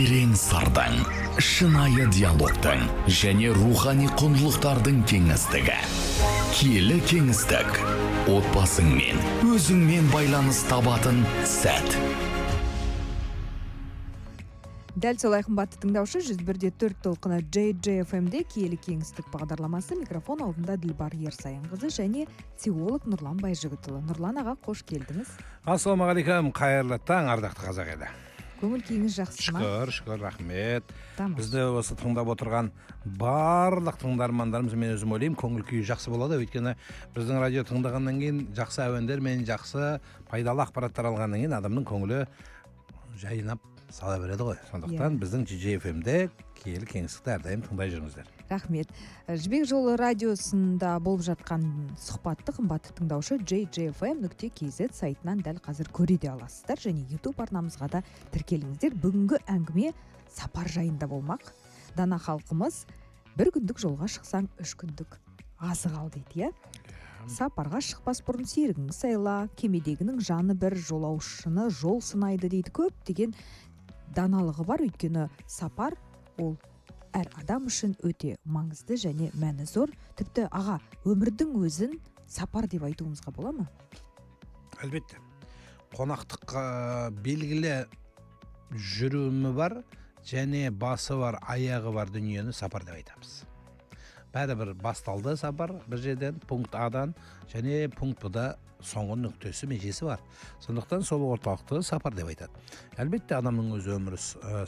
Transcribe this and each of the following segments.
Терең сырдың, шынайы диалогтың және рухани құндылықтардың кеңістігі. Киелі кеңістік. Отбасыңмен, өзіңмен байланыс табатын сәт. Дәл солай, қымбатты тыңдаушы, 101,4 толқыны JJFM-де «Киелі кеңістік» бағдарламасы. Микрофон алдында Дилбар Ерсайынқызы және теолог Нұрлан Байжігітұлы. Нұрлан аға, қош келдіңіз. Ассалаумағалейкум, қайырлы таң, ардақты қазақ елі! Көңіл күйіңіз жақсы ма? Шүкір, шүкір, рахмет. Тамаша. Бізді осы тыңдап отырған барлық тыңдармандарымыз, мен өзім ойлаймын, көңіл күйі жақсы болады. Өйткені біздің радио тыңдағаннан кейін, жақсы әуендер мен жақсы пайдалы ақпараттар алғаннан кейін адамның көңілі жайнап сала береді ғой. Сондықтан біздің JJFM-де киелі кеңістікті әрдайым тыңдай жүріңіздер. Рахмет. Жібек жолы радиосында болып жатқан сұхбатты, қымбатты тыңдаушы, jjfm.kz сайтынан дәл қазір көре де аласыздар және YouTube арнамызға да тіркеліңіздер. Бүгінгі әңгіме сапар жайында болмақ. Дана халқымыз: «Бір күндік жолға шықсаң, 3 күндік азық ал», – дейді, иә. «Сапарға шықпас бұрын серігіңді сайла», «Кемедегінің жаны бір», «Жолаушыны жол сынайды» дейді. Көптеген даналығы бар, өйткені сапар ол әр адам үшін өте маңызды және мәні зор. Тіпті, аға, өмірдің өзін сапар деп айтуымызға бола ма? Әлбетте, қонақтыққа белгілі жүруімі бар және басы бар, аяғы бар дүниені сапар деп айтамыз. Бәрібір басталды сапар бір жерден, пункт А-дан, және пункт Б-да соңғы нүктесі, межесі бар. Сондықтан сол орталықты сапар деп айтады. Әлбетте, адамның өз өмірі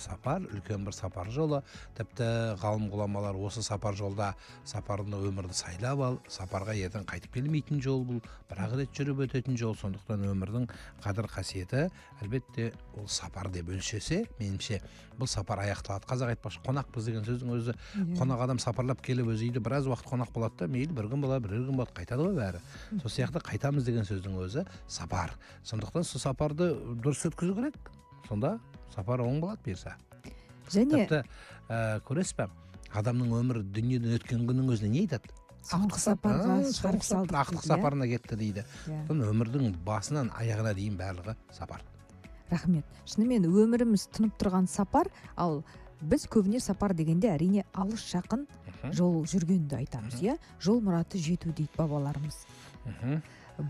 сапар, үлкен бір сапар жолы. Тіпті ғалым ғұламалар осы сапар жолда, сапарында өмірді сайлап ал, сапарға ертең қайтып келмейтін жол, бұл бір ақ рет жүріп өтетін жол. Сондықтан өмірдің қадір қасиеті, әлбетте, ол сапар деп өлшесе, меніңше, бұл сапар аяқталады. Қазақ айтпақшы, қонақпыз деген сөздің өзі, қонақ адам сапарлап келіп, өзі үйде біраз уақыт қонақ болады да, мейлі бір күн болады, бірер күн болады, қайтады ғой бәрі. Сол сияқты қайтамыз деген сөздің өзі сапар. Сондықтан сол сапарды дұрыс өткізу керек, сонда сапар оң болады, бұйырса. Және Тіпті көресіз бе, адамның өмірі дүниеден өткен күннің өзінде не айтады? Соңғы сапарға шығарып соңғы салдық ақтық дейді, иә? сапарына кетті дейді. Иә. Сондықтан өмірдің басынан аяғына дейін барлығы сапар. Рахмет. Шынымен, өміріміз тұнып тұрған сапар. Ал біз көбіне сапар дегенде, әрине, алыс жақын жол жүргенді айтамыз, иә. Жол мұраты жету дейді бабаларымыз.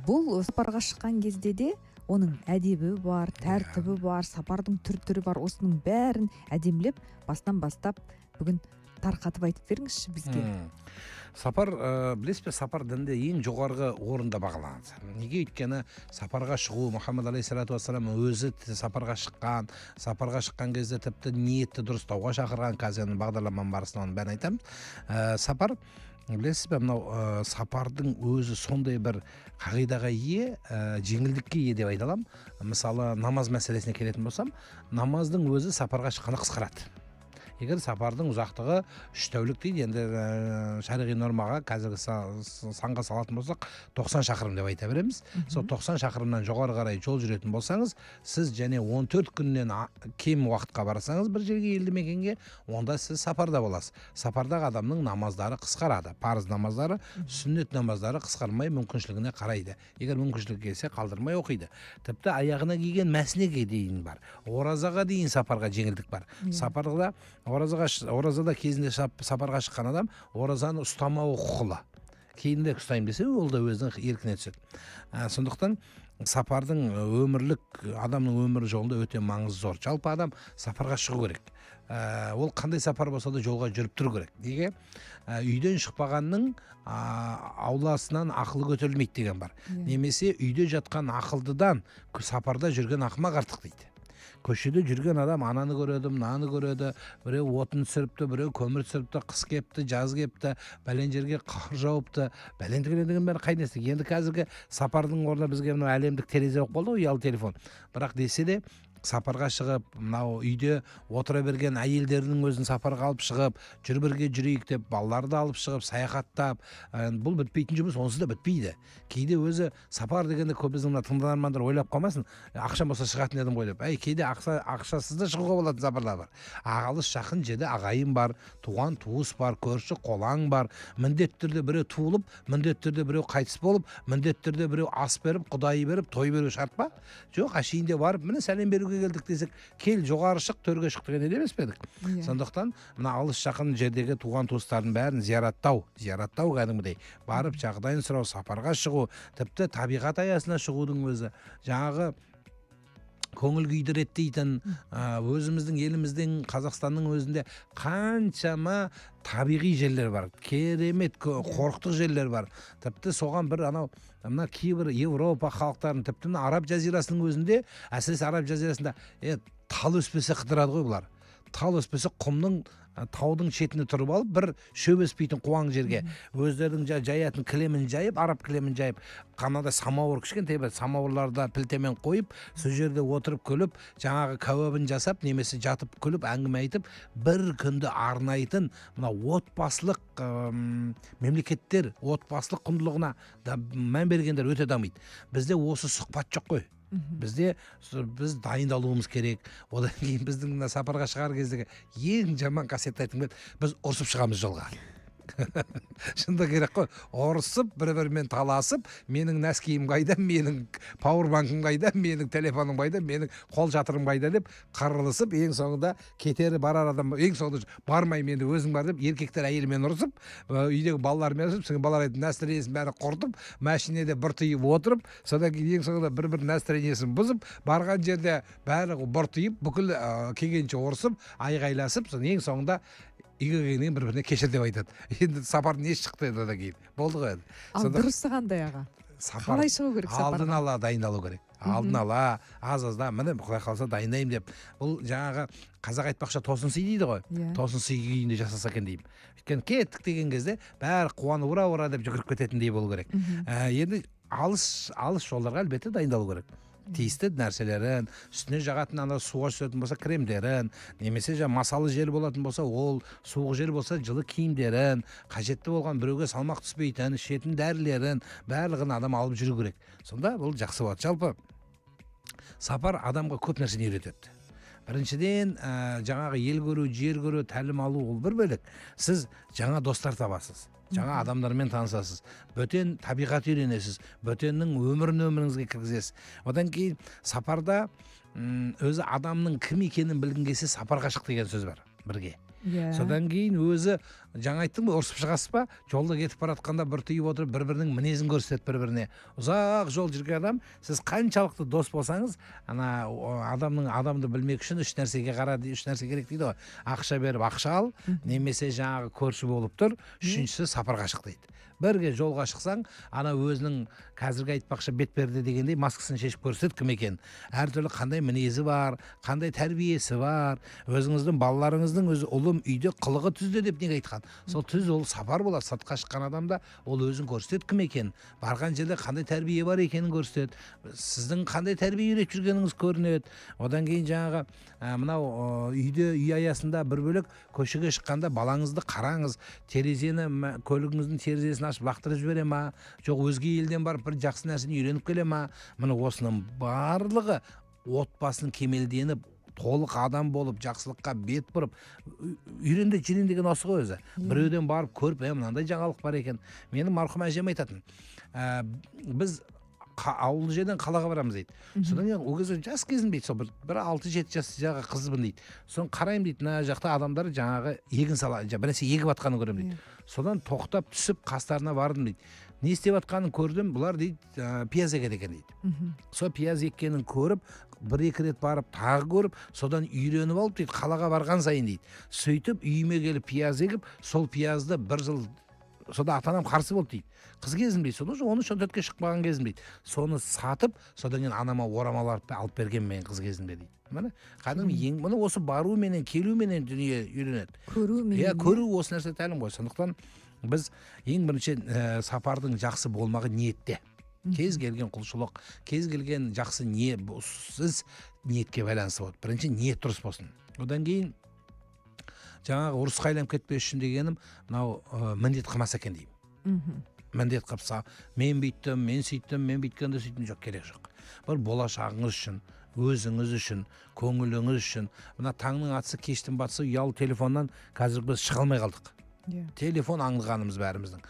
Бұл сапарға шыққан кезде де оның әдебі бар, тәртібі бар, сапардың түр түрі бар. Осының бәрін әдемілеп, басынан бастап бүгін тарқатып айтып беріңізші бізге. Сапар, білесіз бе, сапар дінде ең жоғарғы орында бағаланады. Неге? Өйткені сапарға шығу, Мұхаммад алейхисалату вассалам өзі сапарға шыққан. Сапарға шыққан кезде тіпті ниетті дұрыстауға шақырған. Қазір енді бағдарламаның барысында оның бәрін айтамыз. Сапар, білесіз бе, мынау сапардың өзі сондай бір қағидаға ие, жеңілдікке ие деп айта аламын. Мысалы, намаз мәселесіне келетін болсам, намаздың өзі сапарға шыққанда қысқарады. Егер сапардың ұзақтығы 3 тәулік дейді енді, шариғи нормаға, қазіргі санға салатын болсақ, 90 шақырым деп айта береміз. Сол 90 шақырымнан жоғары қарай жол жүретін болсаңыз сіз және 14 күннен кем уақытқа барсаңыз бір жерге, елді мекенге, онда сіз сапарда боласыз. Сапардағы адамның намаздары қысқарады, парыз намаздары. Сүннет намаздары қысқармай, мүмкіншілігіне қарайды. Егер мүмкіншілігі келсе, қалдырмай оқиды. Тіпті аяғына киген мәсінеге дейін бар, оразаға дейін сапарға жеңілдік бар. Сапарда оразаға оразада кезінде сапарға шыққан адам оразаны ұстамауы құқылы. Кейінірек ұстаймын десе, ол да өзінің еркіне түседі. Сондықтан сапардың өмірлік, адамның өмір жолында өте маңызы зор. Жалпы адам сапарға шығу керек. Ол қандай сапар болса да, жолға жүріп тұру керек. Неге? Үйден шықпағанның ауласынан ақылы көтерілмейді деген бар. Немесе үйде жатқан ақылдыдан сапарда жүрген ақымақ артық дейді. Көшеде жүрген адам ананы көреді, мынаны көреді: біреу отын түсіріпті, біреу көмір түсіріпті, қыс кепті, жаз кепті, бәлен жерге қар жауыпты, бәлен түгелен деген бәрі қай нәрсе. Енді қазіргі сапардың орнына бізге мынау әлемдік терезе болып қалды ғой, ұялы телефон. Бірақ десе де, сапарға шығып, мынау үйде отыра берген әйелдерінің өзін сапарға алып шығып, «Жүр, бірге жүрейік» деп, балаларды алып шығып, саяхаттап, бұл бітпейтін жұмыс, онсыз да бітпейді. Кейде өзі сапар дегенде көп біздің мына тыңдармандар ойлап қалмасын, ақшам болса, шығатын едім ғой деп. Әй, кейде ақшасыз да шығуға болатын сапарлар бар. Алыс жақын жерде ағайын бар, туған туыс бар, көрші қолаң бар. Міндетті түрде біреу туылып, міндетті түрде біреу қайтыс болып, міндетті түрде біреу ас беріп, құдайы беріп, той беру шарт па? Жоқ, әшейінде барып, міне, сәлем беруге. көруге келдік десек, кел жоғары шық, төрге шық деген ел емес пе едік? Иә. Сондықтан мына алыс жақын жердегі туған туыстардың бәрін зияратттау кәдімгідей барып жағдайын сұрау, сапарға шығу, тіпті табиғат аясына шығудың өзі жаңағы көңіл күйді реттейтін, өзіміздің еліміздің, Қазақстанның өзінде қаншама табиғи жерлер бар, керемет қорықтық жерлер бар. Тіпті соған бір анау мына кейбір Европа халықтарын, тіпті мына Араб жазирасының өзінде, әсіресе Араб жазирасында тал өспесе қыдырады ғой бұлар. Тал өспесе құмның, таудың шетіне тұрып алып, бір шөп өспейтін қуаң жерге өздерінің жаятын кілемін жайып, араб кілемін жайып, қанада самауыр, кішкентай бір самауырларда пілтемен қойып, сол жерде отырып күліп, жаңағы кәуабын жасап, немесе жатып күліп, әңгіме айтып, бір күнді арнайтын мына отбасылық мемлекеттер, отбасылық құндылығына да мән бергендер өте дамиды. Бізде осы сұхбат жоқ қой. Бізде біз дайындалуымыз керек. Одан кейін біздің мына сапарға шығар кездегі ең жаман қасиетті айтқым келеді, біз ұрсып шығамыз жолға. Шындық керек қой, ұрысып, бір-бірімен таласып, менің нәскиім қайда, менің пауэрбанкім қайда, менің телефоным қайда, менің қол жатырым қайда деп қырылысып, ең соңында кетері барар адам, ең соңында бармай енді өзің бар деп, еркектер әйелімен ұрысып, үйдегі балалармен ұрысып, содан балалар айтады, настроениесін бәрі құртып, машинеде бұртиып отырып, содан кейін ең соңында бір-бір настроениесін бұзып, барған жерде бәрі бұртиып, бүкіл келгенше ұрысып, айғайласып, содан ең соңында үйге келгеннен бір біріне кешір деп айтады. Енді сапардың несі шықты енді одан кейін? Болды ғой енді. Ал дұрысы қандай аға? Сапар қалай шығу керек сапарға? Алдын ала дайындалу керек. Алдын ала аз-аздан міне Құдай қаласа дайындаймын деп. Бұл жаңағы қазақ айтпақша тосын сый дейді ғой. Тосын сый күйінде жасаса екен деймін. Өйткені кеттік деген кезде бәрі қуанып ура ура деп жүгіріп кететіндей болу керек. Енді алыс жолдарға әлбетте дайындалу керек. Тиісті нәрселерін, үстіне жағатын ана суға түсетін болса кремдерін, немесе жаңа масалы жер болатын болса, ол суық жер болса жылы киімдерін, қажетті болған біреуге салмақ түспейтін, ішетін дәрілерін, барлығын адам алып жүру керек. Сонда бұл жақсы болады. Жалпы сапар адамға көп нәрсені үйретеді. Біріншіден, жаңағы ел көру, жер көру, тәлім алу ол бір бөлек. Сіз жаңа достар табасыз, жаңа адамдармен танысасыз, бөтен табиғат үйренесіз, бөтеннің өмірін өміріңізге кіргізесіз. Одан кейін сапарда өзі адамның кім екенін білгің келсе сапарға шық деген сөз бар бірге. Содан кейін өзі жаңа айттым ғой, ұрысып шығасыз ба, жолда кетіп бара жатқанда бір түйіп отырып бір-бірінің мінезін көрсетеді бір-біріне. Ұзақ жол жүрген адам, сіз қаншалықты дос болсаңыз, ана адамның адамды білмек үшін үш нәрсеге қара, үш нәрсе керек дейді ғой. Ақша беріп ақша ал, немесе жаңағы көрші болып тұр, үшіншісі сапарға шық дейді. Бірге жолға шықсаң, ана өзінің қазіргі айтпақшы бетперде дегендей маскасын шешіп көрсетеді кім екен. Әртүрлі қандай мінезі бар, қандай тәрбиесі бар, өзіңіздің балаларыңыздың өзі ұлым үйде қылығы түзде деп неге айтқан. Сол түз ол сапар болады, сыртқа шыққан адамда ол өзін көрсетеді кім екен, барған жерде қандай тәрбие бар екенін көрсетеді, сіздің қандай тәрбие үйретіп жүргеніңіз көрінеді. Одан кейін жаңағы мынау үйде, үй аясында бір бөлек, көшеге шыққанда балаңызды қараңыз, терезені, көлігіңіздің терезесін ашып лақтырып жібере ма, жоқ өзге елден барып бір жақсы нәрсені үйреніп келе ма. Міне осының барлығы отбасын кемелденіп, толық адам болып, жақсылыққа бет бұрып, үйренді жирен деген осы ғой өзі. Біреуден барып көріп, мынандай жаңалық бар екен. Менің марқұм әжем айтатын, біз ауыл жерден қалаға барамыз дейді. Содан кейін ол кезде жас кезім дейді, сол бір 6-7 жас жағы қызбын дейді. Соны қараймын дейді, мына жақта адамдар жаңағы егін сала, бір нәрсе егіп жатқанын көремін дейді. Содан тоқтап түсіп қастарына бардым дейді. Не істеп жатқанын көрдім, бұлар дейді, пияз егеді екен дейді. Сол пияз еккенін көріп, бір-екі рет барып тағы көріп, содан үйреніп алып дейді, қалаға барған сайын дейді. Сөйтіп үйіме келіп пияз егіп, сол пиязды бір жыл сонда ата-анам қарсы болды дейді. Қыз кезім дейді, содан 13-14-ке шықпаған кезім дейді. Соны сатып, содан кейін анама орамал алып берген мен қыз кезімде дейді. Міне, кәдімгі ең, міне осы баруменен, келуменен дүние үйренеді. Көруменен. Иә, көру осы нәрсе тәлім ғой. Сондықтан біз ең бірінші сапардың жақсы болмағы ниетте. Кез келген құлшылық, кез келген жақсы ниет, сіз ниетке байланысты болады. Бірінші ниет дұрыс болсын. Одан кейін жаңағы ұрысқа айланып кетпес үшін дегенім, мынау міндет қылмаса екен деймін. Міндет қылса, мен бүйттім, мен сөйттім, мен бүйткенде сөйттім, жоқ, керек жоқ. Бір болашағыңыз үшін, өзіңіз үшін, көңіліңіз үшін. Мына таңның атысы, кештің батысы ұялы телефоннан қазір біз шыға алмай қалдық. Иә. Телефон аңдығанымыз бәріміздің.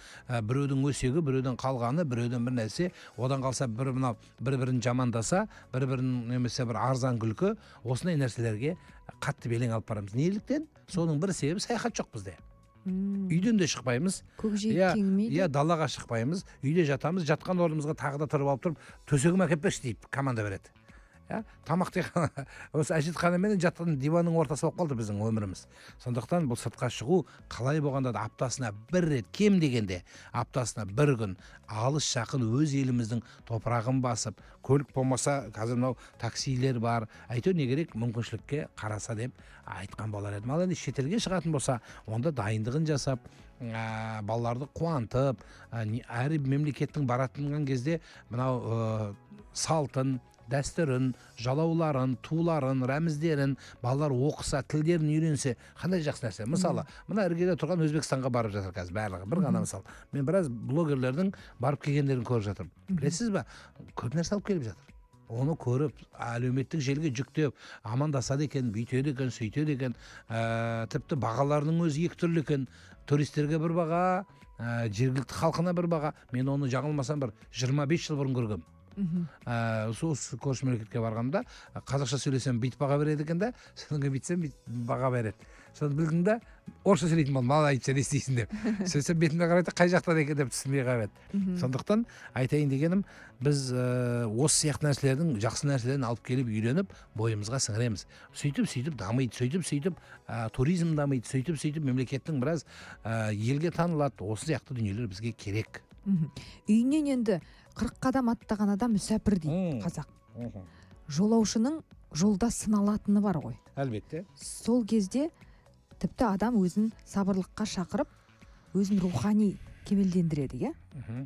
Біреудің өсегі, біреуден қалғаны, біреуден бір нәрсе, одан қалса бір мынау бір бірін жамандаса, бір бірін немесе бір арзан күлкі, осындай нәрселерге қатты белең алып барамыз. Неліктен? Соның бір себебі саяхат жоқ бізде. Үйден де шықпаймыз. Көкжиек Иә, кеңімейді. Иә, далаға шықпаймыз, үйде жатамыз, жатқан орнымызға тағы да тұрып алып тұрып, төсегім әкеліп берші дейді, команда береді. Иә, тамақ тек қана осы әжетхана менен жатқан диванның ортасы болып қалды біздің өміріміз. Сондықтан бұл сыртқа шығу қалай болғанда да аптасына бір рет, кем дегенде аптасына бір күн алыс жақын өз еліміздің топырағын басып, көлік болмаса қазір мынау таксилер бар, әйтеуір не керек мүмкіншілікке қараса деп айтқан болар едім. Ал енді шетелге шығатын болса, онда дайындығын жасап, балаларды қуантып, әр мемлекеттің баратын кезде мынау салтын, дәстүрін, жалауларын, туларын, рәміздерін балалар оқыса, тілдерін үйренсе, қандай жақсы нәрсе. Мысалы, мына іргеде тұрған Өзбекстанға барып жатыр қазір барлығы. Бір ғана мысал. Мен біраз блогерлердің барып келгендерін көріп жатырмын. Білесіз бе, көп нәрсе алып келіп жатыр. Оны көріп, әлеуметтік желіге жүктеп, амандасады екен, бүйтеді екен, сөйтеді екен. Тіпті бағаларының өзі екі түрлі екен. Туристерге бір баға, жергілікті халқына бір баға. Мен оны жаңылмасам бір 25 жыл бұрын көргем. Сол көрші мемлекетке барғанда қазақша сөйлесем бүйтіп баға береді екен да, содан кейін бүйтсем бүйтіп баға береді. Соны білдім да, орысша сөйлейтін болдым, маған айтса не істейсің деп. Сөйтсем бетіме қарайды, қай жақтан екен деп түсінбей қалып еді. Сондықтан айтайын дегенім, біз осы сияқты нәрселердің жақсы нәрселерін алып келіп үйреніп бойымызға сіңіреміз. Сөйтіп сөйтіп дамиды, сөйтіп сөйтіп туризм дамиды, сөйтіп сөйтіп мемлекеттің біраз елге танылады. Осы сияқты дүниелер бізге керек. Үйінен енді 40 қадам аттаған адам мүсәпір дейді қазақ. Жолаушының жолда сыналатыны бар ғой. Әлбетте. Сол кезде тіпті адам өзін сабырлыққа шақырып, өзін рухани кемелдендіреді, иә?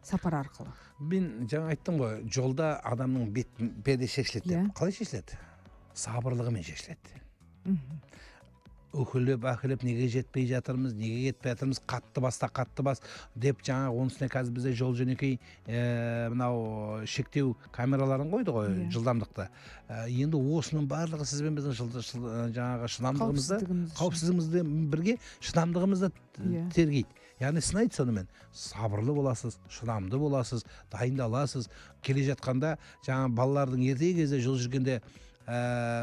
Сапар арқылы. Мен жаңа айттым ғой, жолда адамның бет перде шешіледі деп. Қалай шешіледі? Сабырлығымен шешіледі. Үхіліп, әхіліп, неге жетпей жатырмыз, неге кетпей жатырмыз, қатты бас та қатты бас деп жаңа оның үстіне қазір бізде жол жөнекей мынау шектеу камераларын қойды ғой, жылдамдықты. Енді осының барлығы сіз бен біздің жаңағы шыдамдығымызды, қауіпсіздігімізді бірге шыдамдығымызды тергейді. Яғни сынайды сонымен. Сабырлы боласыз, шыдамды боласыз, дайындаласыз. Келе жатқанда жаңа балалардың ерте кезде жол жүргенде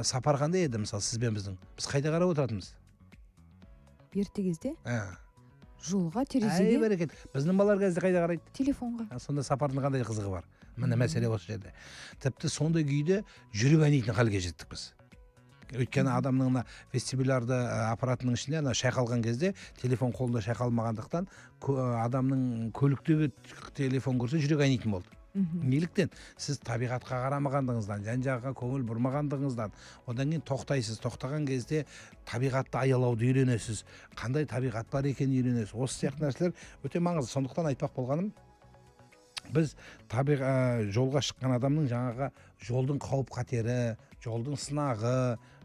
сапар қандай еді, мысалы, сіз бен біздің? Біз қайда қарап отыратынбыз? Ерте кезде? Жолға, терезеге. Әй, берекет. Біздің балалар кезде қайда қарайды? Телефонға. Сонда сапардың қандай қызығы бар? Міне мәселе осы жерде. Тіпті сондай күйде жүрек айнитын халге жеттік біз. Өйткені адамның мына вестибулярды аппаратының ішінде ана шайқалған кезде телефон қолында шайқалмағандықтан адамның көліктегі телефон көрсе жүрек айнитын болды. Неліктен? Сіз табиғатқа қарамағандығыңыздан, жан-жағға көңіл бұрмағандығыңыздан, одан кейін тоқтайсыз. Тоқтаған кезде табиғатты аялауды үйренесіз. Қандай табиғат бар екенін үйренесіз. Осы сияқты нәрселер өте маңызды. Сондықтан айтпақ болғаным, біз жолға шыққан адамның жаңағы жолдың қауіп-қатері, жолдың сынағы,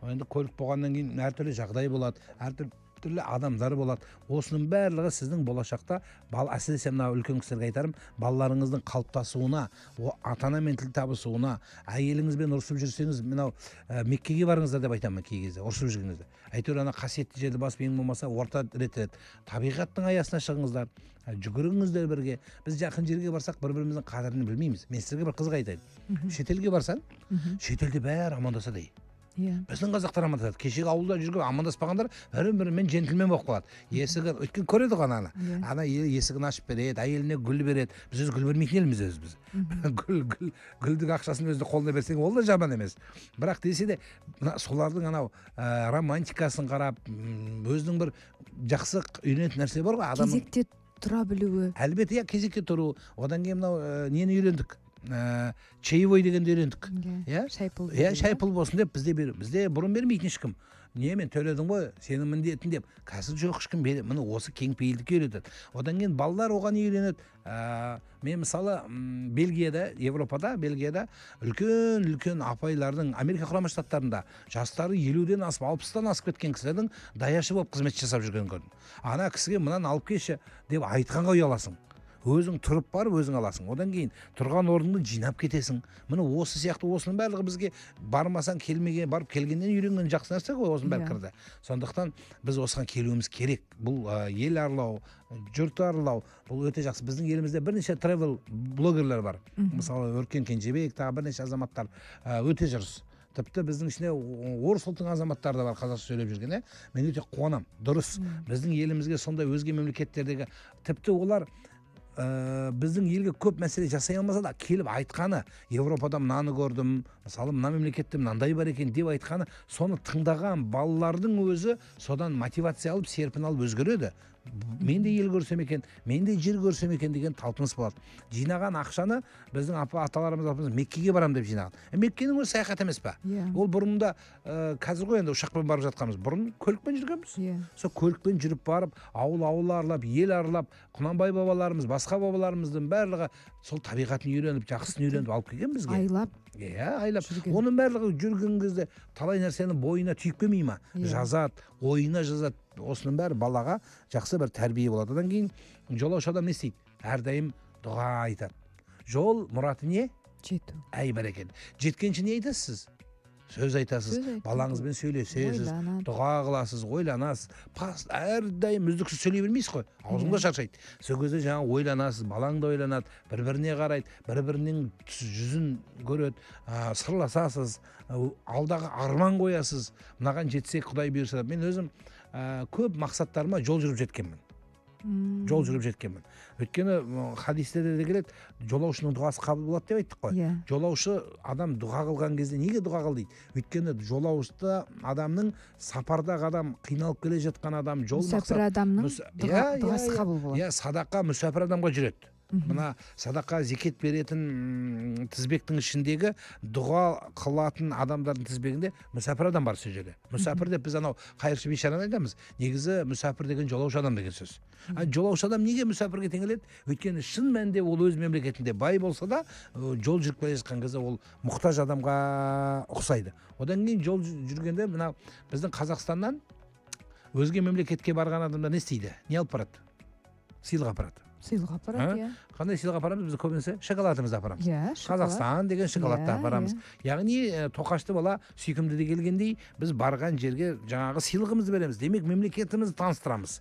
енді көлік болғаннан кейін әртүрлі жағдай болады, әртүрлі адамдар болады. Осының барлығы сіздің болашақта, әсіресе мына үлкен кісілерге айтарым, балаларыңыздың қалыптасуына, ата-анамен тіл табысуына, әйеліңізбен ұрысып жүрсеңіз, мынау Меккеге барыңыздар деп айтамын кей кезде, ұрысып жүрген кезде. Әйтеуір ана қасиетті жерді басып, ең болмаса орта рет рет табиғаттың аясына шығыңыздар, жүгіріңіздер бірге. Біз жақын жерге барсақ, бір-біріміздің қадірін білмейміз. Мен сіздерге бір қызық айтайын. Шетелге барсаң, шетелде бәрі амандасады. Біздің қазақтар амандасады. Кешегі ауылда жүрген амандаспағандар бірін-бірімен джентльмен болып қалады. Есігі, өйткені көреді ғой ананы. Ана есігін ашып береді, әйеліне гүл береді. Біз өзі гүл бермейтін елміз өзі біз. Гүлдің ақшасын өзі қолына берсең, ол да жаман емес. Бірақ десе де, мына солардың анау романтикасын қарап, өзінің бір жақсы үйренетін нәрсе бар ғой адамның. Кезекте тұра білуі. Әлбетте, иә, кезекте тұру. Одан кейін мынау нені үйрендік? Чаевой дегенді үйрендік. Иә? Шай пұл Иә, деген, шай иә? пұл болсын деп бізде беру. Бізде бұрын бермейтін ешкім. Не, мен төледің ғой, сенің міндетің деп. Қазір жоқ, ешкім бере. Міне осы кең пейілдікке үйретеді. Одан кейін балалар оған үйренеді. Мен мысалы, Бельгияда, Европада, Бельгияда үлкен-үлкен апайлардың, Америка Құрама Штаттарында жастары 50-ден асып, 60-тан асып кеткен кісілердің даяшы болып қызмет жасап жүргенін көрдім. Ана кісіге мынаны алып келші деп айтқанға ұяласың. Өзің тұрып барып өзің аласың. Одан кейін тұрған орныңды жинап кетесің. Міне, осы сияқты осының барлығы бізге бармасаң келмеген, барып келгеннен үйренген жақсы нәрсе ғой, осының бәрі Иә. кірді. Сондықтан біз осыған келуіміз керек. Бұл ел аралау, жұрт аралау, бұл өте жақсы. Біздің елімізде бірнеше тревел блогерлер бар. Мысалы, Өркен Кенжебек, тағы бірнеше азаматтар өте дұрыс. Тіпті біздің ішінде орыс ұлтының азаматтары да бар қазақша сөйлеп жүрген, иә. Мен өте қуанамын. Дұрыс, біздің елімізге сондай өзге мемлекеттердегі, тіпті олар біздің елге көп мәселе жасай алмаса да, келіп айтқаны, Европада мынаны көрдім, мысалы, мына мемлекетте мынандай бар екен деп айтқаны, соны тыңдаған балалардың өзі содан мотивация алып, серпін алып өзгереді. Мен де ел көрсем екен, мен де жер көрсем екен деген талпыныс болады. Жинаған ақшаны біздің апа аталарымыз, апамыз Меккеге барамын деп жинаған. Меккенің өзі саяхат емес па? Иә. Ол бұрында, қазір ғой енді ұшақпен барып жатқанбыз, бұрын көлікпен жүргенбіз. Сол көлікпен жүріп барып, ауыл ауыл аралап, ел аралап, Құнанбай бабаларымыз, басқа бабаларымыздың барлығы сол табиғатын үйреніп, жақсысын үйреніп алып келген бізге. Айлап Иә, айлап. жүрген. Оның барлығы жүрген кезде талай нәрсені бойына түйіп келмей ма? Иә. Жазады, ойына жазады. Осының бәрі балаға жақсы бір тәрбие болады. Одан кейін жолаушы адам не істейді? Әрдайым дұға айтады. Жол мұраты не? Жету. Әй, бәрекелді. Жеткенше не айтасыз? Сөз айтасыз. Сөз айту. Балаңызбен сөйлесесіз, Ойланады. дұға қыласыз, ойланасыз. Әрдайым үздіксіз сөйлей бермейсіз ғой, аузың да шаршайды. Сол кезде жаңа ойланасыз, балаң да ойланады, бір біріне қарайды, бір бірінің жүзін көреді, сырласасыз, алдағы арман қоясыз, мынаған жетсек, Құдай бұйырса. Мен өзім көп мақсаттарыма жол жүріп жеткенмін. Жол жүріп жеткенмін. Өйткені хадистерде де келеді, жолаушының дұғасы қабыл болады деп айттық қой. Жолаушы адам дұға қылған кезде, неге дұға қыл дейді? Өйткені жолаушыда адамның, сапардағы адам, қиналып келе жатқан адам, жол Мүсәпір мақсат адамның Иә, дұғасы иә. қабыл болады. Иә, садақа мүсәпір адамға жүреді. Мына садақа, зекет беретін тізбектің ішіндегі дұға қылатын адамдардың тізбегінде мүсәпір адам бар. Сол жерде мүсәпір деп біз анау қайыршы бейшараны айтамыз. Негізі мүсәпір деген жолаушы адам деген сөз. А жолаушы адам неге мүсәпірге теңеледі? Өйткені шын мәнінде ол өз мемлекетінде бай болса да, жол жүріп келе жатқан кезде ол мұқтаж адамға ұқсайды. Одан кейін жол жүргенде мына біздің Қазақстаннан өзге мемлекетке барған адамдар не істейді? Не алып барады? Сыйлық апарады. Сыйлық апарады, А? иә. Қандай сыйлық апарамыз? Біз көбінесе шоколадымызды апарамыз. Иә, шоколад. Қазақстан деген шоколадты апарамыз. Яғни тоқашты бала сүйкімді де келгендей, біз барған жерге жаңағы сыйлығымызды береміз. Демек, мемлекетімізді таныстырамыз.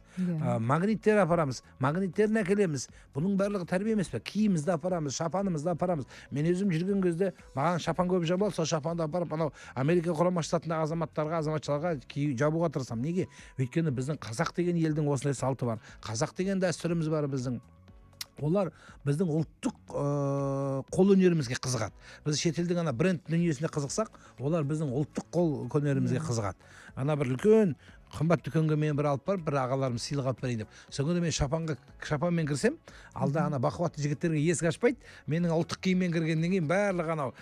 Магниттер апарамыз, магниттерін әкелеміз. Бұның барлығы тәрбие емес пе? Киімімізді апарамыз, шапанымызды апарамыз. Мен өзім жүрген кезде маған шапан көп жабылады, сол шапанды апарып, анау Америка Құрама Штатындағы азаматтарға, азаматшаларға жабуға тырысамын. Неге? Өйткені біздің қазақ деген елдің осындай салты бар, қазақ деген дәстүріміз бар біздің. Олар біздің ұлттық қол өнерімізге қызығады. Біз шетелдің ана бренд дүниесіне қызықсақ, олар біздің ұлттық қол өнерімізге қызығады. Ана бір үлкен қымбат дүкенге мен бір алып барып, бір ағаларым сыйлық алып берейін деп, сол күні мен шапанмен кірсем, алда ана бақуатты жігіттерге есік ашпайды. Менің ұлттық киіммен кіргеннен кейін барлығы анау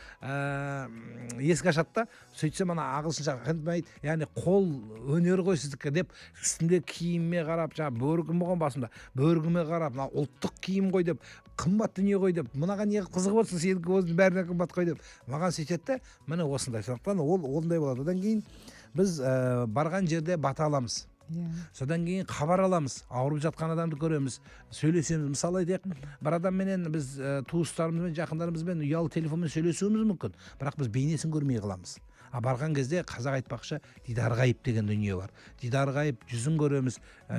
есік ашады да. Сөйтсем, ана ағылшынша handmade, яғни қол өнері ғой сіздікі деп, үстімде киіміме қарап, жаңағы бөркім болған басымда, бөркіме қарап, мына ұлттық киім ғой деп, қымбат дүние ғой деп, мынаған не қызығып отырсың, сенікі осының бәрінен қымбат қой деп маған сөйтеді да. Міне, осындай. Сондықтан ол ондай болады. Одан кейін біз барған жерде бата аламыз. Содан кейін хабар аламыз, ауырып жатқан адамды көреміз, сөйлесеміз. Мысалы айтайық, бір адамменен біз туыстарымызбен, жақындарымызбен ұялы телефонмен сөйлесуіміз мүмкін, бірақ біз бейнесін көрмей қаламыз. А барған кезде, қазақ айтпақшы, дидар ғайып деген дүние бар. Дидар ғайып, жүзін көреміз.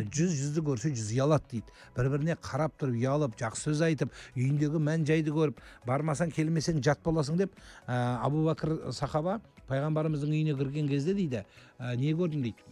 Жүз жүзді көрсе, жүз ұялады дейді. Бір біріне қарап тұрып, ұялып, жақсы сөз айтып, үйіндегі мән жайды көріп, бармасаң, келмесең, жат боласың деп. Абу Бәкір сахаба пайғамбарымыздың үйіне кірген кезде дейді, не көрдім дейді,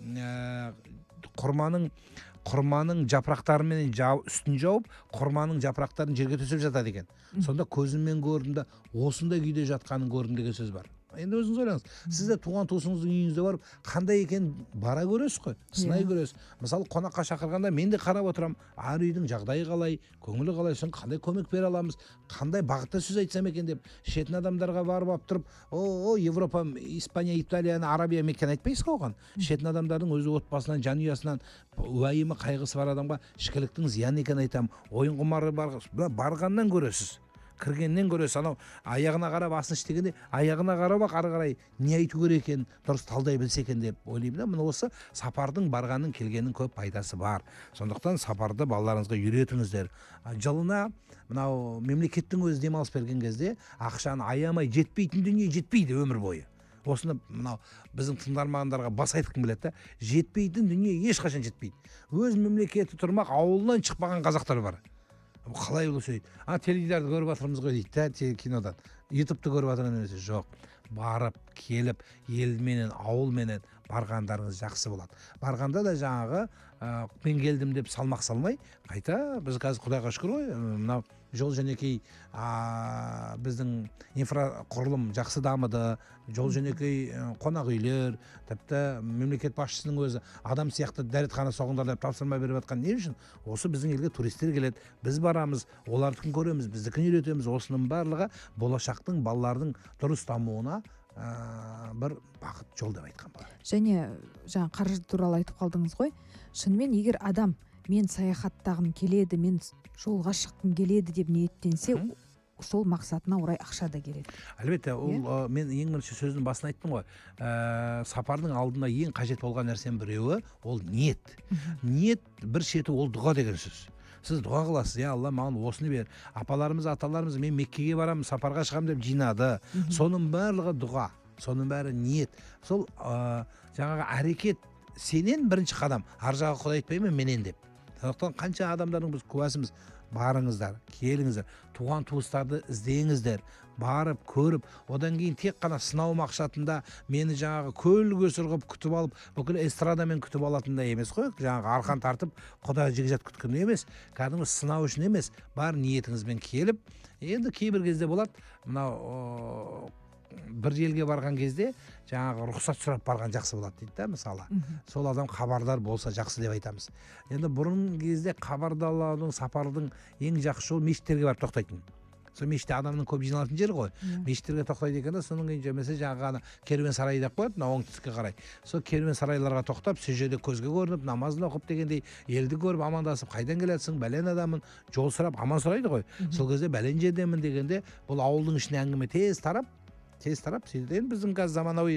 құрманың жапырақтарыменен үстін жауып, құрманың жапырақтарын жерге төсеп жатады екен. Сонда көзіммен көрдім да, осындай күйде жатқанын көрдім деген сөз бар. Енді өзіңіз ойлаңыз, сіз де туған туысыңыздың үйіңізде барып, қандай екенін бара көресіз ғой, сынай көресіз. Мысалы, қонаққа шақырғанда мен де қарап отырамын, әр үйдің жағдайы қалай, көңілі қалай, сосын қандай көмек бере аламыз, қандай бағытта сөз айтсам екен деп. Ішетін адамдарға барып алып тұрып, о Европа, Испания, Италияны, Арабия, Меккені айтпайсыз ғой оған. Ішетін адамдардың өз отбасынан, жанұясынан уайымы, қайғысы бар адамға ішкіліктің зиян екенін айтамын. Ойын құмары бар, барғаннан көресіз. Кіргеннен көресіз, анау аяғына қарап асын іш дегенде, аяғына қарап ақ ары қарай не айту керек екенін дұрыс талдай білсе екен деп ойлаймын да. Міне, осы сапардың, барғанның, келгеннің көп пайдасы бар. Сондықтан сапарды балаларыңызға үйретіңіздер. Жылына мынау мемлекеттің өзі демалыс берген кезде ақшаны аямай, жетпейтін дүние жетпейді өмір бойы. Осыны мынау біздің тыңдармандарға бас айтқым келеді да: жетпейтін дүние ешқашан жетпейді. Өз мемлекеті тұрмақ, ауылынан шықпаған қазақтар бар. Қалай ол сөйлейді? А, теледидарды көріп жатырмыз ғой дейді да, кинодан, Ютубты көріп жатырмыз. Жоқ, барып келіп, елменен, ауылменен барғандарыңыз жақсы болады. Барғанда да жаңағы мен келдім деп салмақ салмай, қайта біз қазір, құдайға шүкір ғой, мынау жол жөнекей, біздің инфрақұрылым жақсы дамыды, жол жөнекей, қонақ үйлер, тіпті мемлекет басшысының өзі адам сияқты дәретхана соғыңдар деп тапсырма беріп жатқан. Не үшін? Осы біздің елге туристер келеді, біз барамыз, олардікін көреміз, біздікін үйретеміз. Осының барлығы болашақтың, балалардың дұрыс дамуына бір бағыт, жол деп айтқан болады. Және жаңа қаржы туралы айтып қалдыңыз ғой. Шынымен, егер адам мен саяхаттағым келеді, мен жолға шыққым келеді деп ниеттенсе, сол мақсатына орай ақша да келеді. Әлбетте, ол мен ең бірінші сөздің басын айттым ғой, сапардың алдында ең қажет болған нәрсенің біреуі ол ниет. Ниет бір шеті ол дұға деген сөз. Сіз дұға қыласыз: «Я Алла, маған осыны бер». Апаларымыз, аталарымыз мен Меккеге барамын, сапарға шығамын деп жинады. Соның барлығы дұға, соның бәрі ниет. Сол жаңағы әрекет сенен, бірінші қадам, ар жағы құдай айтпай ма менен деп. Сондықтан қанша адамдардың біз куәсіміз. Барыңыздар, келіңіздер, туған туыстарды іздеңіздер, барып көріп, одан кейін тек қана сынау мақсатында мені жаңағы көл көсір қылып күтіп алып, бүкіл эстрадамен күтіп алатындай емес қой, жаңағы арқан тартып құда жекжат күткен емес, кәдімгі сынау үшін емес, бар ниетіңізбен келіп. Енді кейбір кезде болады, мынау бір елге барған кезде жаңағы рұқсат сұрап барған жақсы болады дейді да. Мысалы, сол адам хабардар болса жақсы деп айтамыз. Енді бұрын кезде хабарлаудың, сапардың ең жақсы жолы мешіттерге барып тоқтайтын. Сол мешітте адамның көп жиналатын жері ғой. Мешіттерге тоқтайды екен да, содан кейін болмаса жаңағы ана керуен сарайы деп қояды мына оңтүстікке қарай, сол керуен сарайларға тоқтап, сол жерде көзге көрініп, намазын оқып дегендей, елді көріп, амандасып, қайдан келатсың, бәлен адаммын, жол сұрап, аман сұрайды ғой. Сол кезде бәлен жерденмін дегенде, бұл ауылдың ішіне әңгіме тез тарап, тез тарап сөйтеді. Енді біздің қазір заманауи